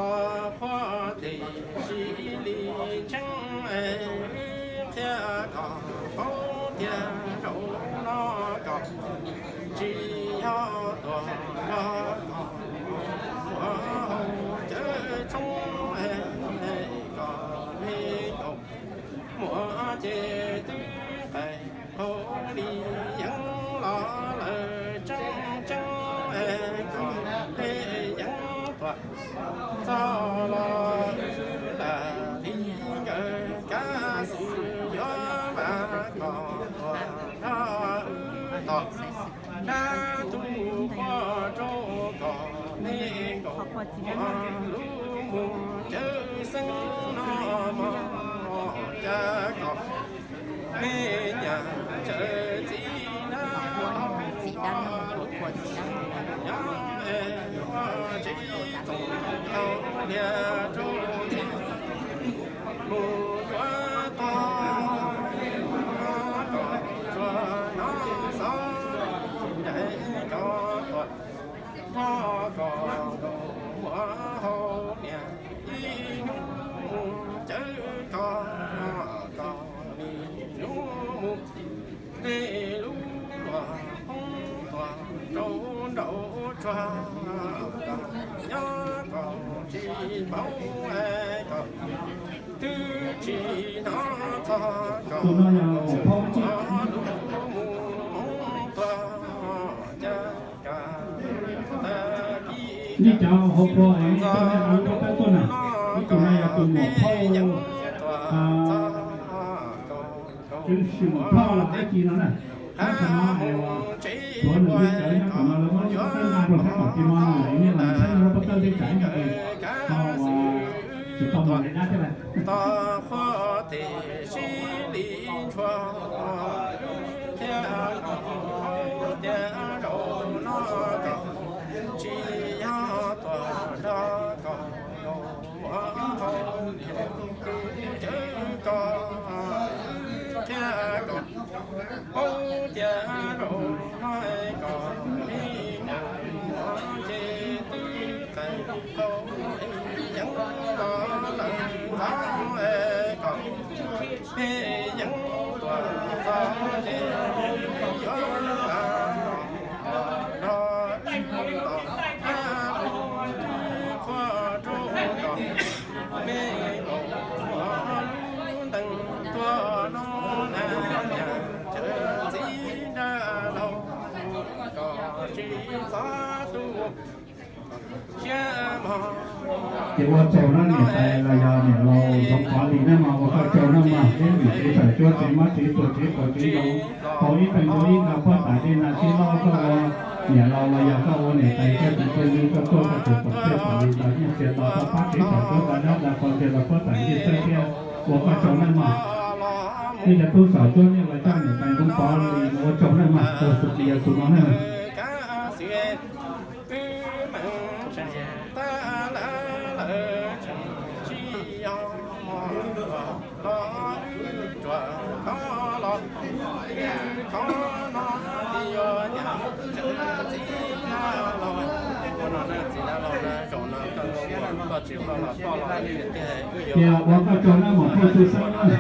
Tos qhuab tes sib li ntseeb, qhia kom paub tiag zaum no kom tsis yog tuag nrog kom muaj hau cawv tshoob kom me kaum muaj ces twb qais hauv li yeeb los lawm tseeb tseeb kom me yeeb tuaj txog los wb lam li nkawd kav xwm yuav vam kom tuaj nrog wb tos. Dab tug quaj rau kom me nkaus lub mus cawv xeeb no mog, cas kom me nyuam cawv txiv dab nyob es ua tsev txoos tau liag rau mus yuav tog, kom tsuag no xov ncaim cov tuaj nrog kom nkaus muaj hau niam ib hnub mus cawv tog, kom ib hnub mus dej lub luam poob tuaj rau nraum tsuag, kom nyob kom tsis paub kom twb tsis hnov txog kom lub mus hmoov tuaj cas. Nej cov hauv paus es nej cov nej lub pab tab tuaj na, ib tug no yog tus muam phauj Tswv Swm Thoj los dab tsi no na. Nyob qhov no es tuav nws li cawv nyob qhov no lawv muab lub pab tab nqa rau sab tom tsis no no lawm, nej los ntshai lub pab tab li cas no es ho ua tsis tau mus li dab thiab lawm. Tos qhuab tes sib li ntshua, thiab kom paub tiag zaum no kom tsis yog tuaj nrog kom nkaus muaj hau niam tus cawv tog, thiab kom paub tiag zaum no kom me nkaus muaj ces twb qais hauv li yeeb los lawm tod, kom me yeeb tuaj txog ces yuav lam los nrog ib tos ab mus twb qhuab rau kom me nkaus muaj lub ntees tuaj no na, niam cawv txiv dab laug kom tsis txhob tu siab mog. Ces ua tsaug na niam tais los yog niam laus Ntxoov Pov Lis na mog, ua koj tsaug na mog. Peb niam tsev txawm cuab tsev mob tsev tuag tsev qaug tsev zoo, tau ib teg nkaus ib nta puab tas dej nta tsheb loj koj ua niam laus los yog koj ua niam tais thiab tus ntxhais nws koj tuaj koj tus pom txhij pom li ntawd nyiaj txiag los koj pab tsev txawm cuab nta dab nta qhov ntxiag los puab tas nyiaj txhij thiab, ua koj tsaug na mog. Nej cov tub xom cuab nej los coj niam tais Ntxoov Pov Lis mus ua tsaug na mog, ua tus tis yog tus no na. Ces ua koj tsaug na mog, phooj ywg xeeb na,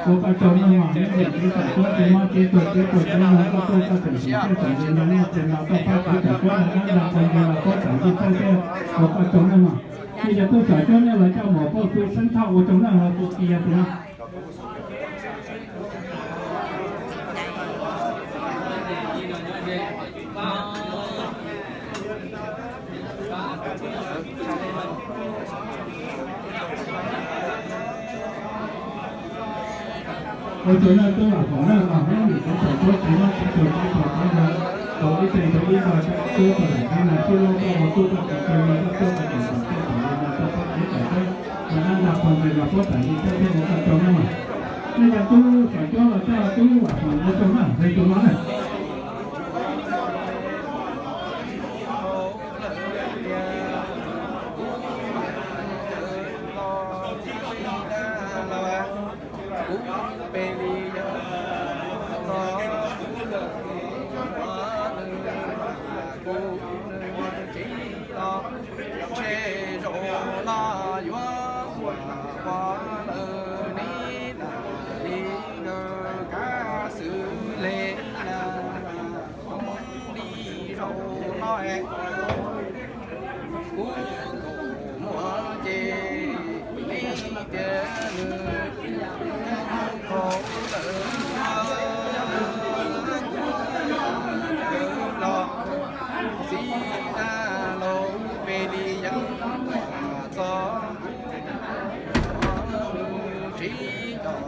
ua koj tsaug na mog, nej niam txiv txawm cuab tsev mob tsev tuag tsev qaug tsev zoo koj tuaj koj tseem tseem txiaj tseem nqi no nyiaj txiag no koj pab tsev txawm cuab nta dab nta qhov ntxiag los puab tas nyiaj txhij thiab, ua koj tsaug na mog. Nej cov tub xom cuab nej los coj muam phooj ywg xeeb Thoj ua tsaug na, ua tus tis yog tus no. Ua tsaug na tub Vam Foom na, mog, nej niam txiv txawm cuab tsev mob tsev tuag tsev qaug tsev zoo, tau ib teg nkaus ib nta tsheb tuaj tau daim teb nta tsheb loj koj ua tub koj tseem tau nyiaj koj tuaj koj tseem txom txhij txom nqi no koj pab tsev txawm cuab nta dab nta qhov ntxiag los puab tas nyiaj txhij thiab, ua koj tsaug na mog. Nej cov tub xom cuab los coj tub Vam Foom ua tsaug na, ua tsaug no na. Los ntshe zaum no yuav ua ua lawm ne, lam li nkawd kav xwm le na. Li zaum no kuv muaj ces neb tias nws kho lawm los txiv dab laug pes li yeeb txog nws tsis coj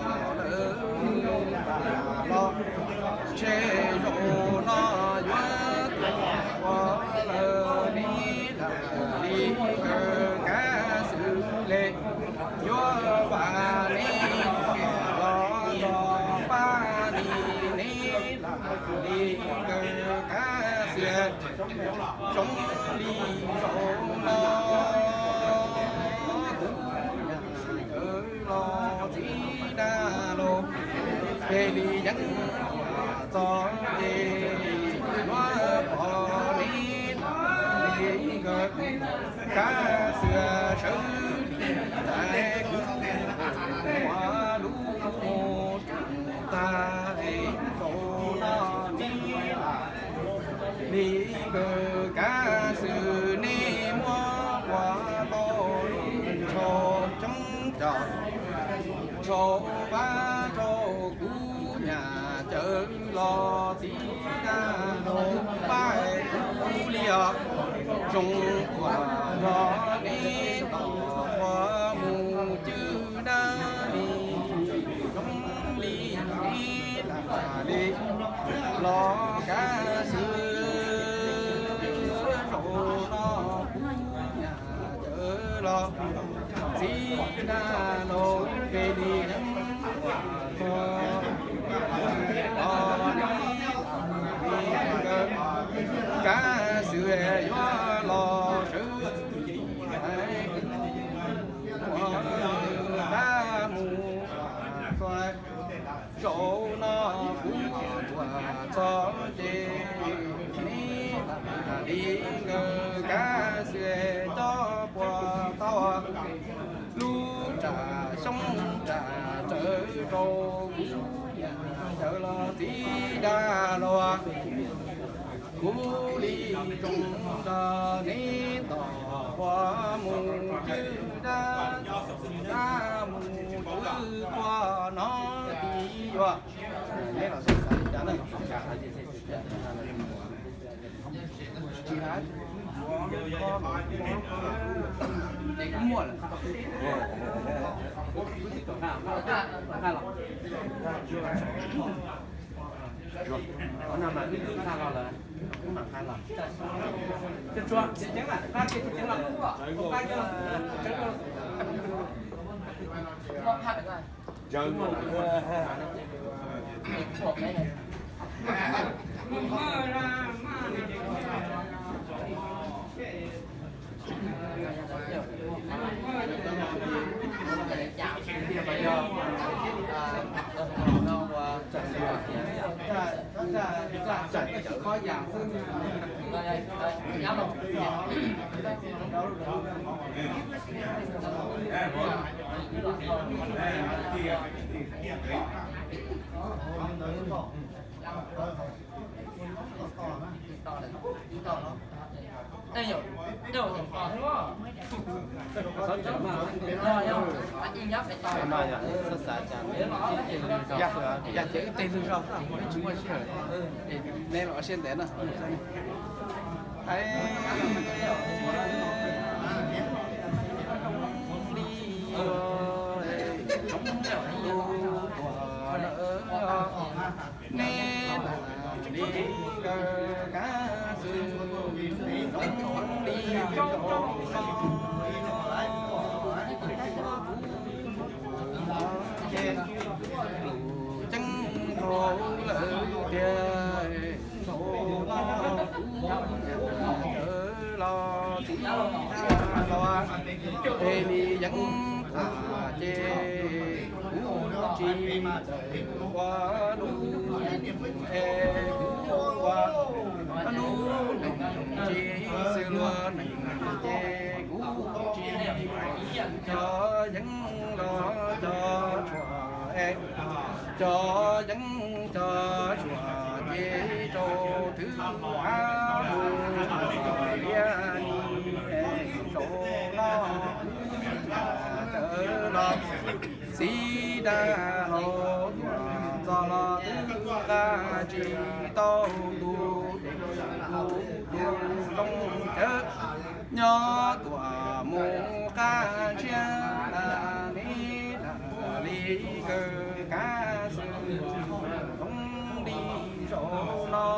lawm los ntshe zaum no yuav ua lawm ne, lam li nkawd kav xwm le. Yuav vam neb los los pab li neb, lam li nkawd kav xwm zoo li zaum no. Kuv yam cawv los txiv dab laug pes li yeeb txog ces yuav pom neb, lam li nkawd kav xwm sawv li ntawd kuv ua lub mus tag zaum no neb lam li nkawd kav xwm neb muab ua tau lub ntshaus coob cos ntshaus vab rau kuv yam cawv los txiv dab laug pab kuv li os. Zoo uas nrog neb tos ua mus cwj dab li zoo li neb lam li los kav xwm zaum no kuv yam cawv los txiv dab laug pes li yeeb txog los neb lam li nkawd kav xwm yuav los sawv ua qab mus txog zaum no kuv tuaj txog ces neb lam li nkawd kav xwm coj puas tau lub tsam xyoob tsam txawv rau kuv yam cawv los txiv dab laug. Kuv li zoo nrog neb tos ua mus cwj dab, dab mus cwj tuaj no tib yuav. Neb los xav li cas na? Ces kuv muaj lawm. Qhov no mas wb twb nqa los lawm, wb mam nqa los. Yog ces wb tej lwg zog xwb, tsis muaj sij hawm, es neb los ua siab ntev na. Hais li neb lam li nkawd kav xwm li rau no. Ces lus ceeb rau lawm tiag, zaum no kuv yam cawv los txiv dab laug, es li yeeb tuaj ces kuv tsis txawj ua lub, es kuv ua Lub neej tsis xws luag neej ces kuv tsis cov yeeb los cov tshuaj es, cov yeeb cov tshuaj ces rau thwv av mus liab ni es zaum no kuv cawm los txiv dab laug tuaj txog los twb nqa tsis tau tus dej tus tus zoo cawv nyob tuaj mus qab ntshiab na, neb lam li kawg kav xwm zoo li zaum no.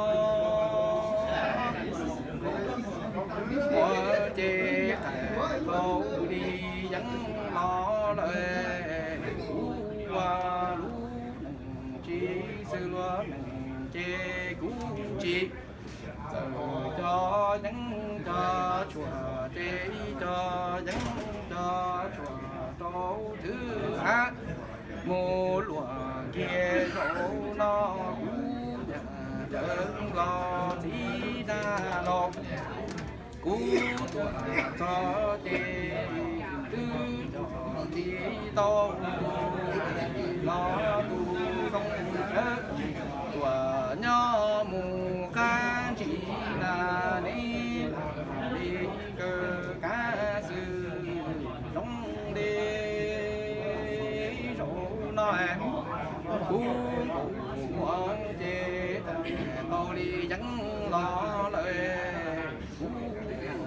Ua ces qaij qaug li yeeb los lawm, kuv ua lub neej tsis xws luag neej ces kuv tsis txawj cov yeeb cov tshuaj ces cov yeeb cov tshuaj rau thwv av mus luaj kiag zaum no kuv cawm los txiv dab laug. Kuv tuaj txog ces twb coj tsis tau tus los tus zoo cawv tuaj nyob mus qab ntshiab na, neb lam li kawg kav xwm zoo li zaum no. Kuv nkaus muag ces qaij qaug li yeeb los lawm, kuv cawm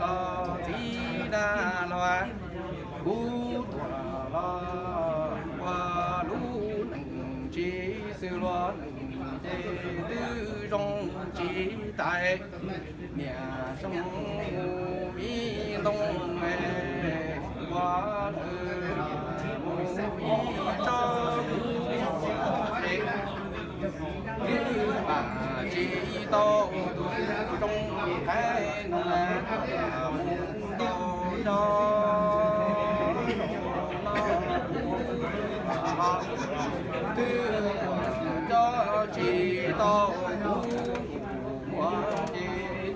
los txiv dab laug. Kuv tuaj los ua lub neej tsis xws luag neej ces twb zoo tsis tas, niam zoo mus ib ntoo es ua lawm mus ib tsob mus es twb pam tsis tau tus zoo qab no mus ntau zog no twb coj tsis tau kuv muag ces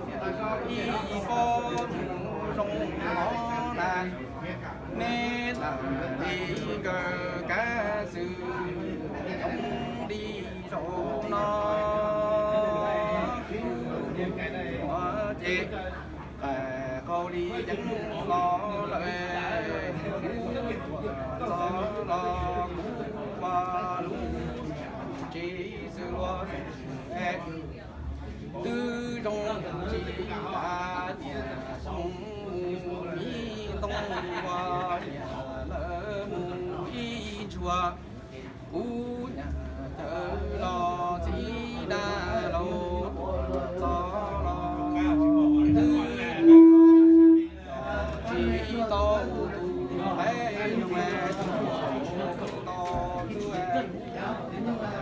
ib pob mus zoo no na, neb lam li kawg kav xwm zoo li zaum no. Kuv muag ces qaij qaug li yeeb los lawm, kuv tuaj txog los kuv ua lub tsis xws luag es twb zoo tsis tas, niam zoo mus ib ntoo ua niam lawv mus ib ntsuag. Kuv nyam cawm los txiv dab laug tuaj txog los twb tsis tau tus qab no mus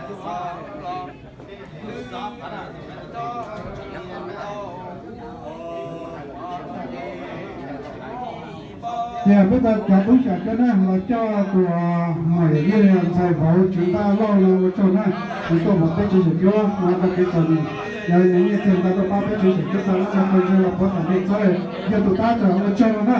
ntau zog los Ces peb tau cov tub xyam coj na los coj tus muam yawm yij ntxhais vauv Tswv Ntaj Lauj no ua tsaug na, nws tuaj pab peb tsev xyam cuab no tau kev txom nyem, yog nyiaj txiag ntau tuaj pab peb tsev xyam cuab tag lub no tau ntshe los puav tham dej txawb, yog tus tab tom ua tsaug no na.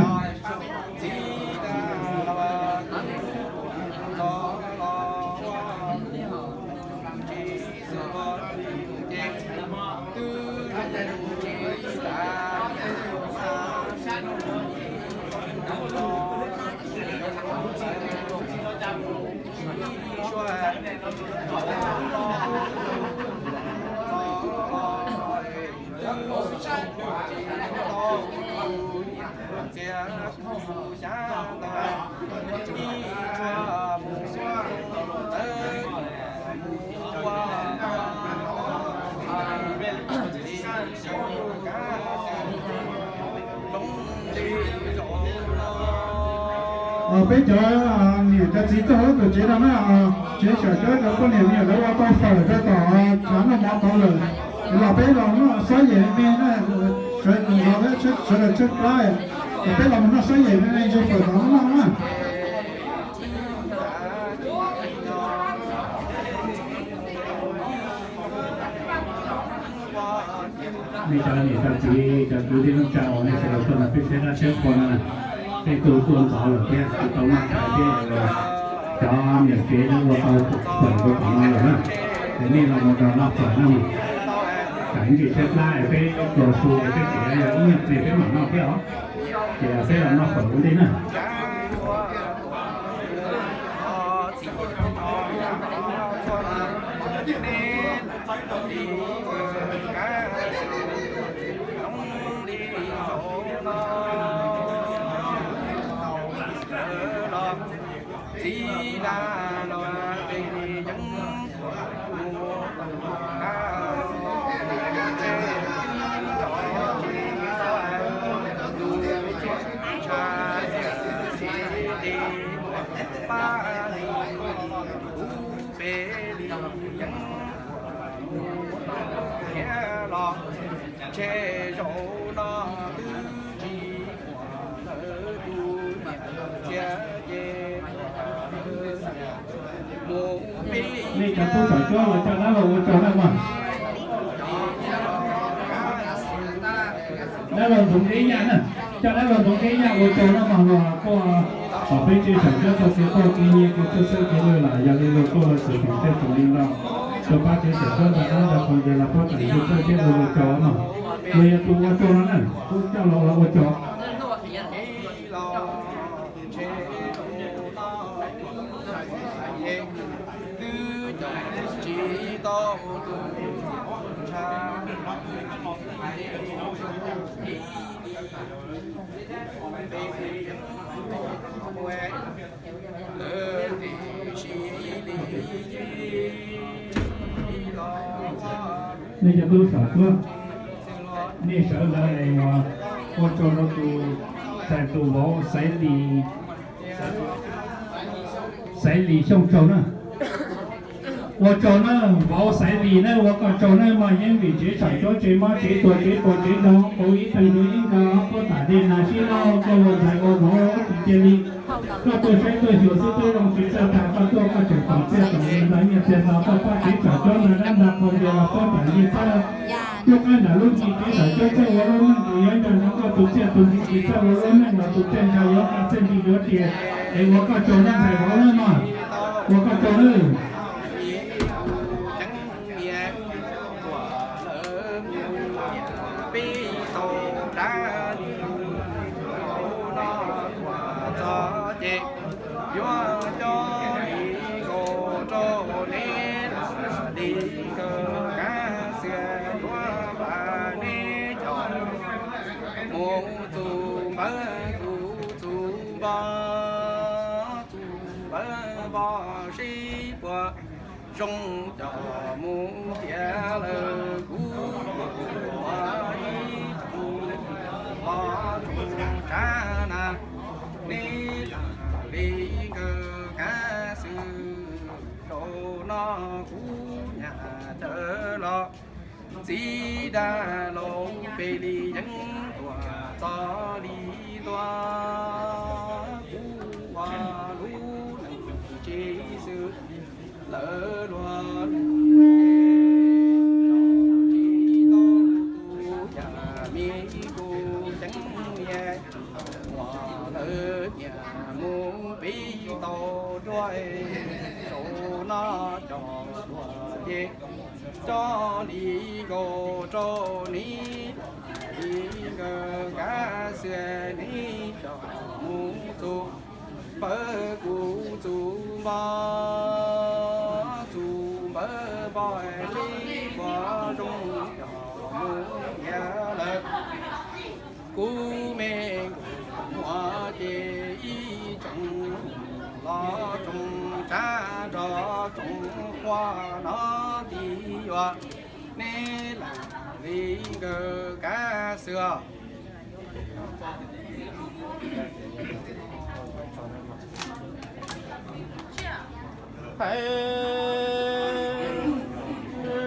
Peb cov niam cov txiv tuaj hauv tus tsev no na, tsev xyom cuab cov poj niam me nyuam lawv ua tau fawm rau tom tshav noj mov tod lawm, los peb los noj xob yem me me na, sawv daws tshaib plab, peb los mus noj xob yem me me ntsis fawm tod noj na. Nej cov niam cov txiv, cov kwv tij neej tsa uas nej sawv daws tuaj nrog peb saib dab saib qhua no, tej tug tuaj ntxov lawm thiab tsis tau noj tshais thiab, cov niam tsev nyob ua tau fawm rau tom no lawm na, es nej los mus nrog noj fawm no. Tsam ntsis tshaib plab es peb txhua su es peb tsev yog ib nyuag pliag peb mam noj thiab os. Ces peb los noj fawm ua ntej na. Nej cov tub saum cuab los coj dab laug ua tsaug na mog. Dab laug ntxoov deb nyaj na, coj dab laug ntxoov deb nyaj ua tsaug na mog, los tuaj tom peb tsev saum cuab tau kev quaj kev nyiav kev txhawj xeeb kev lwj lawm, yog li luag tuaj luag xwm feem tej tsoom li no, tuaj pab kev saum cuab ntag na, ntag qhov ntawd los puab tam ntsig txawj thiab ua luag tsaug mog. Luag yog tus ua tsaug no na, tub coj los los ua tsaug. Nej cov tub saum cuab, nej sawv ntawd es ua tsaug rau tus, tus vauv Xaiv Lis, Xaiv Lis Xyooj tsaug na. Ua tsaug na, vauv Xaiv Lis na, ua koj tsaug na mog, yeej vim tsev saum cuab tsev mob tsev tuag tsev puas tsev ntog qub ib tag ncuav ib nkaus puab tam dej nag sib loj koj ua ntxhais ua vauv tsis cia li. Koj tuaj saib tuaj xyuas xwb twb zoo tsis txawj tag, koj tuaj koj tseem tom txiaj tom nyiaj ntag, nyiaj txiag ntog koj pab tsev saum cuab ntag, dab ntag qhov ntawd los puab tam ntsig txawj. Cuab qab nram lub ncig tsev saum cuab txawj ua lub neej tus yuav nco ntsoov koj tus txiaj tus ntsig, tsis txawj ua lub neej los tus txiaj ntsig yuav qas txiaj ntsig yuav riam. Es ua koj tsaug na ntxhais vauv na mog, ua koj tsaug na. Yuav coj li nkaus rau neb, li nkawd kab xwm yuav npaj neb coj mus txug npawg kuv txug npog, txug npawg npog sib puag zoo coj mus tiav lawm kuv ua ib tug los tsoom tsab na, neb li nkawd kab xwm rau no kuv nyam tawv los txiv dag laus peb li yeej tuaj txog li tuaj kuv ua lub neej tsis xwb lawv luag tsis tau tus yam me kuv ceeb niam ua lawv niam mus pib tau duab saum no coj tuaj ces coj li nkaus rau neb, li nkawd kab xwm neb coj mus txug npawg kuv txug npog, txug npawg npog sib puag zoo coj mus tiav lawm. Kuv me nkaus muaj ces ib tsoom los tsoom tsab nrog tsoom qhua no tib yuav neb lam li nkawd kab xwm os. Hais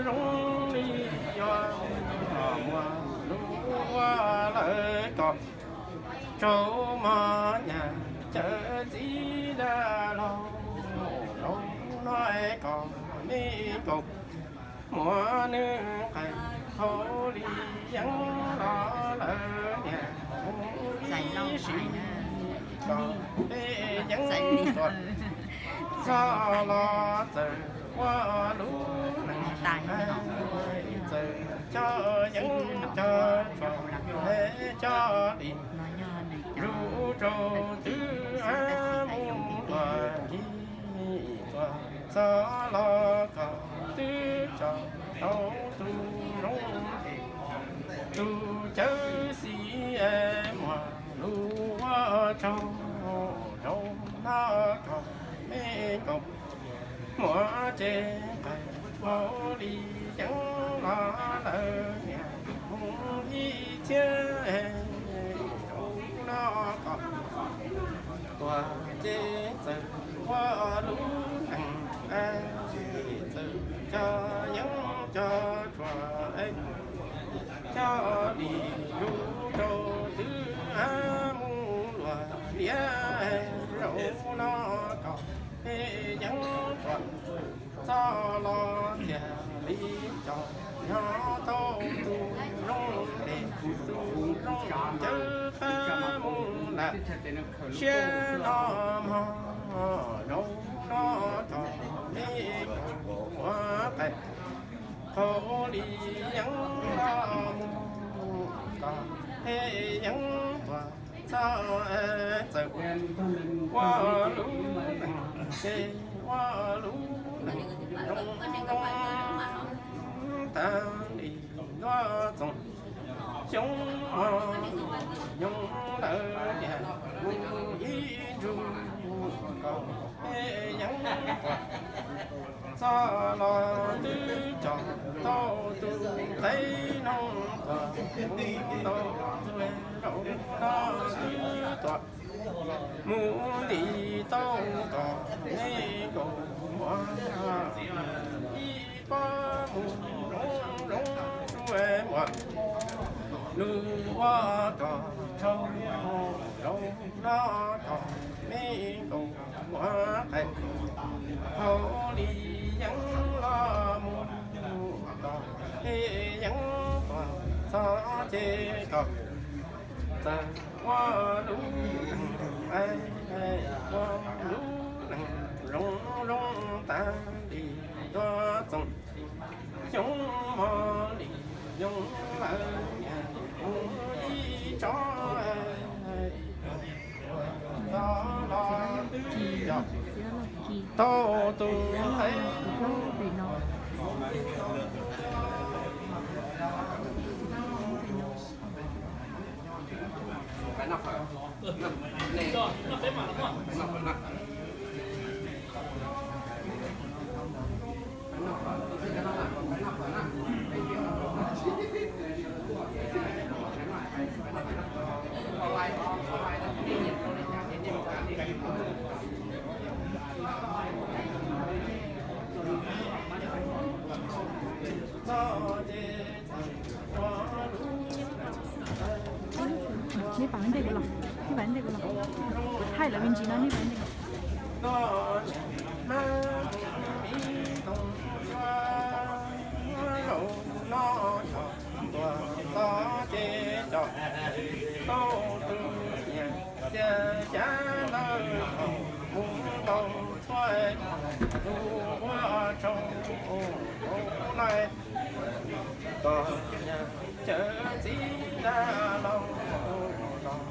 zoo li yog muaj lub ua lawv kom tsaug mog nyab cawv txiv dag laug, lub no kom neb nkaus muaj nws qhais Hauv li yeeb los lawm niam mus ib sim, kom peb yeeb tuaj txog los txawm ua lub neej, txawm cog yeeb cog tshuaj, cog li zuj rau twb mus ua nkig tuaj txog los kom twb tso tau tus zoo tes, tus cawv xim muag lus ua tsaug rau no kom me nkaus muaj cev nqaij hauv li yeeb los lawm niam mus ib txhiab rau no kom tuaj ces txawm ua lub neej, txawm cog yeeb cog tshuaj, cog li zuj rau twb mus luag liab rau no kom peb yeeb tuaj txog los thiaj li coj nyob tau tus zoo tes tus zoo cawv qab mus lawm. Siab no mog rau no kom me nkaus muaj qab hauv li yeeb los mus kom peb yeeb tuaj txog txawm ua lub neej ces ua lub neej zoo zoo tag li ntuj txoos. Xyoo mos nyoog lawm niam mus ib ntsug kom peb yeeb tuaj txog los twb coj tau tus qe noog tuaj mus tau tus zaum no twb tuaj mus nti tau kom me nkaus muaj ib pob mus zoo zoo suab muaj lus ua kom rau zoo no kom me nkaus muaj qab hauv li yeeb los mus kom peb yeeb tuaj txog ces kom txawm ua lub neej, ua lub neej zoo zoo tag li ntuj txoos. Xyoo mos li nyoog lawm niam mus ib tsob txog los twb coj tau tus qe Neb pab ntej kuv los, neb pab ntej kuv los. Kuv thaij lawv me ntsis no, neb pab ntej. Zaum no yog tuaj txog ces coj tau tus nyias txiag xyab ntawd mus tau txhua tus ua tsaug tus no kom nyias cawv txiv dab laug los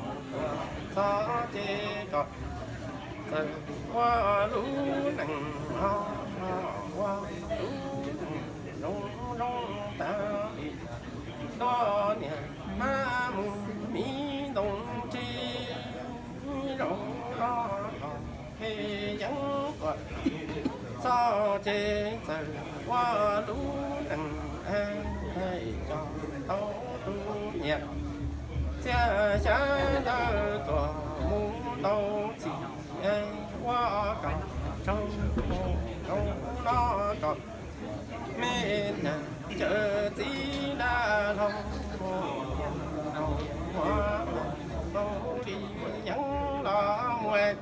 tuaj txog ces kom txawm ua lub neej ho, ua lub neej zoo zoo tag li ntuj niam hmab mus miv ntoo tsis zoo no los peb yeeb tuaj txog ces txawm ua lub neej coj tau tus nyias txiag xyab ntawd tuaj mus tau txiv ua kom tsaug zoo no kom me nyias cawv txiv dab laug ua tau li yeeb los mus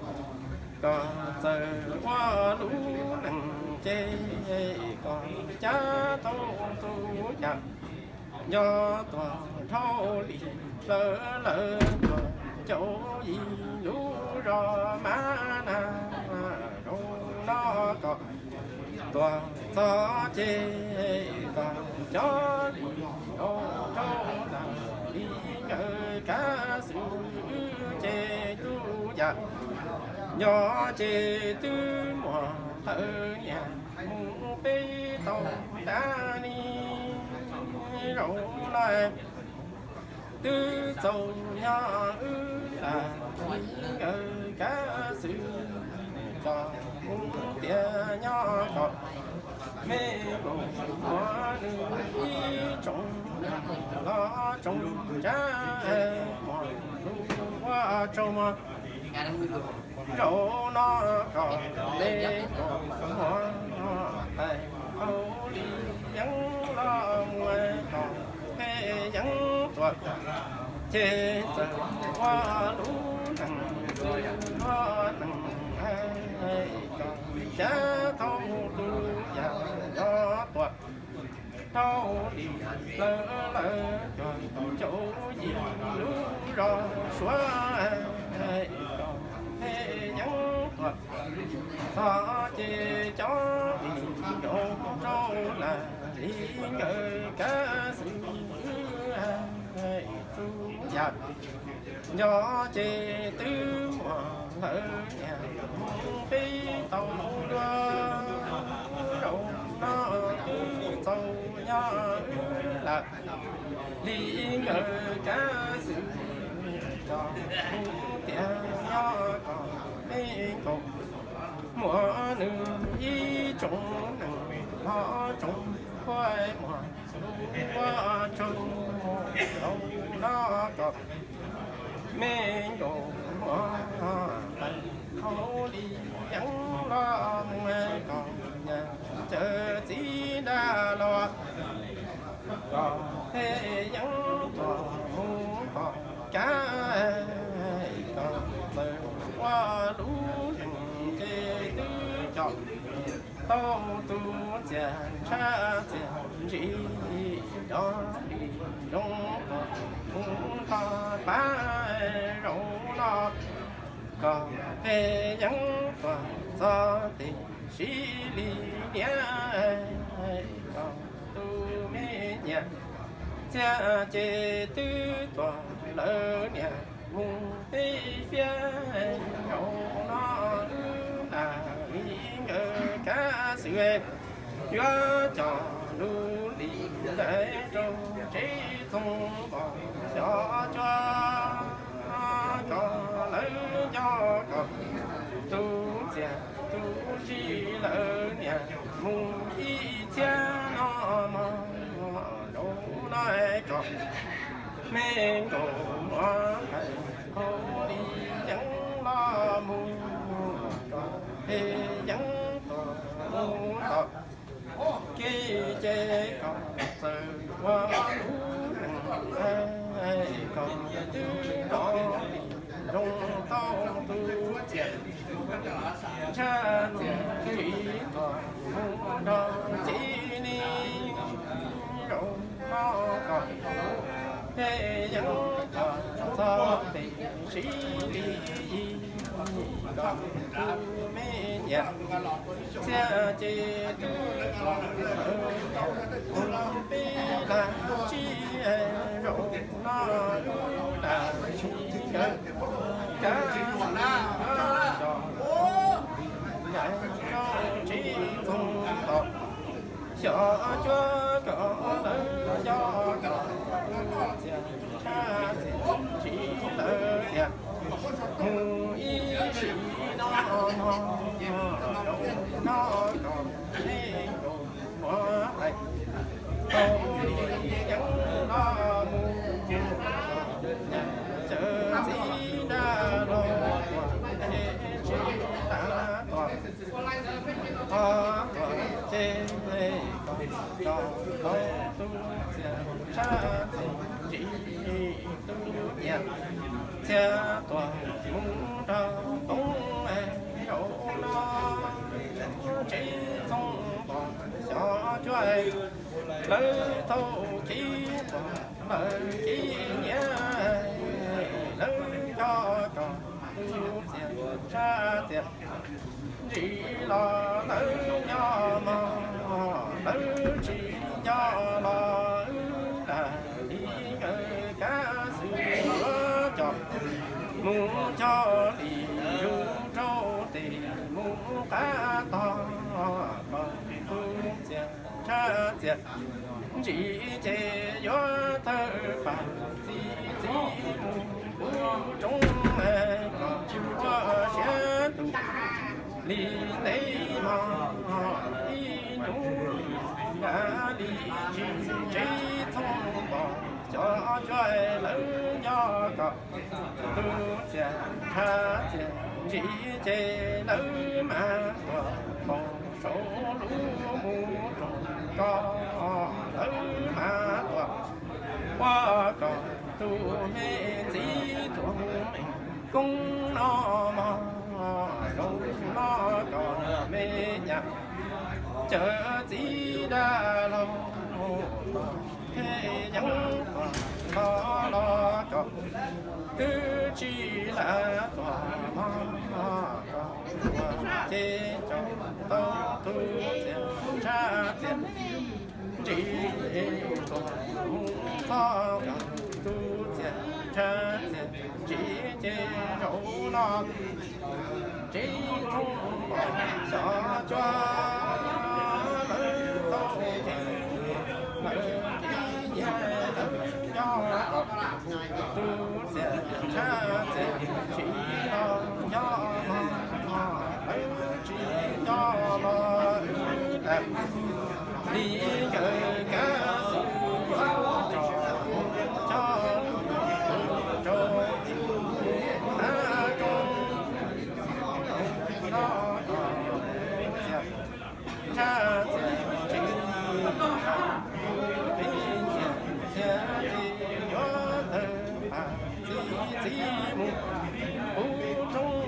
kom txawm ua lub neej ces kom cab tau tus yam nco tuaj dhau li lawv lawv tuaj caum yim lub zos mas na, zoo no kom tuaj txog ces kom cov li rau rau na li nkawd kav xwm ces tub yam nco ces twb muaj lawv niam mus peb tau dab li zoo no twb txaus nyob wb lam li nkawd kav xwm tso mus tias nyob kom me nkaus muaj nws ib tsoom los tsoom tsab muaj lub ua tsaug muag rau no kom me nkaus muaj tais hauj li yeeb los muaj kom peb yeeb tuaj ces txawm ua lub neej ua neej kom cav tau tus yam nco tuaj dhau li lawv lawv cuag caum yim lub zos suav kom peb yeeb tuaj txog ces cov li rau rau na li nkawd kav xwm tub yam nco ces twb muaj lawv niam mus peb tau dua rau no twb txaus nyob wb lam li nkawd kav xwm tso mus tias nyob kom me nkaus muaj nws ib tsoom neeg los tsoom puag muag ua tsaug rau no kom me nkaus muaj tais hauj li yeeb los muaj kom nyab cawv txiv nrag los kom peb yeeb tuaj mus kom kav kom txawm ua lub neej ces twb coj tau tus txiaj ntsha txiaj ntsig cov li zoo kom mus nrog pab zoo no kom peb yeeb tuaj txog tej sib li niam kom tus me nyuam txiaj ces twb tuaj lawv niam mus peb fiab zoo no wb lam li nkawd kav xwm yuav coj lub li ntawd rau tsev txoov pom xyov cuab kom lawv nco kom tus txiaj tus ntsig lawv niam mus ib txhiab no mog zoo no kom me nkaus muaj tais hauj li yeeb los mus kom peb yeeb tuaj mus tom kev ces kom txawm ua lub neej kom twb nrov li zoo tau tus txiaj ntsha txiaj ntsig tuaj mus nrog txiv li zoo no kom peb yeeb tuaj txog tej sib li yig kom tus me nyuam txiaj ces twb tuaj mus peb lam sib zoo no wb lam sib nkawd kav xwm yuav coj ncaim rau tsev txoov pom xyov cuab kom lawv nco kom tus txiaj ntsha txiaj ntsig lawv niam mus ib sim no mog zoo no kom me nkaus muaj tais hauj li yeeb los mus nyab cawv txiv nrag los ua ces tsis tas tuaj tog tuaj ces kom tso tau tus txiaj ntsha txiaj ntsig tus niam txiaj tuaj mus nrog toob zoo no tsev txoov pom xyov cuab Lawv tau kev pom lawv kev nyiam, lawv nco kom tus txias tshaj txias ntsim los lawv nco mog, lawv tsis nco los wb lam li nkawd kav xwm yuav coj mus cog li zus rau tes mus qab tog los tus txias tshaj txias ntsim ces yuav tawg pam txi txiv mus pub roob kom ua siab tus li ntev mog ib hnub nrad li tsis tsev txhob pom cov cuab lawv nco kom tus txias tshaj txias ntsim ces lawv mas tuaj mus saum lub mus rau ko lawv mas tuaj ua kom tus me txiv tuaj koob no mog zoo no kom me nyuam cawv txiv dab laug phem yeeb kom no los kom twb tsis lam tuaj mog kom ua ces coj tau tus txias tshaj txias ntsim tuaj mus txog kom tus txias tshaj txias ntsim ces zaum no tsev txhob pom xyov cuab lawv tau ces lawv kev nyiam lawv nco kom tus txias tshaj txias tsis los nco mog lawv tsis nco los wb lam li nkawd kav xwm yuav coj mus cog rau tus txias tshaj txias no kom tus txias tshaj txias ntsim tus me nyuam thiaj li yuav tawg pam txi txiv mus pub roob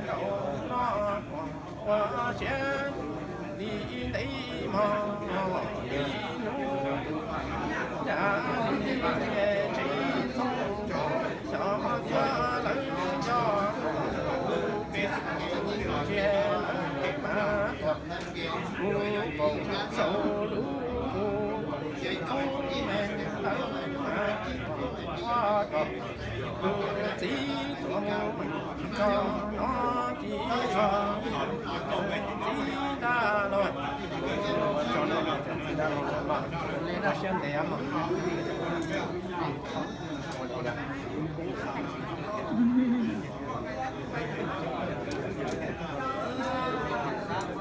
rau no kom ua siab tus li ntev mog ib hnub nrad li tsis txhob xyov cuab lawv nco ntsia lawv mas tuaj mus pom saum lub mus pom txhoob me lawv mas tuaj ua kom tus txiv tuaj mus tso no ci tso txiv dab laug, tso no txiv dab laug los li dab siab ntev mog.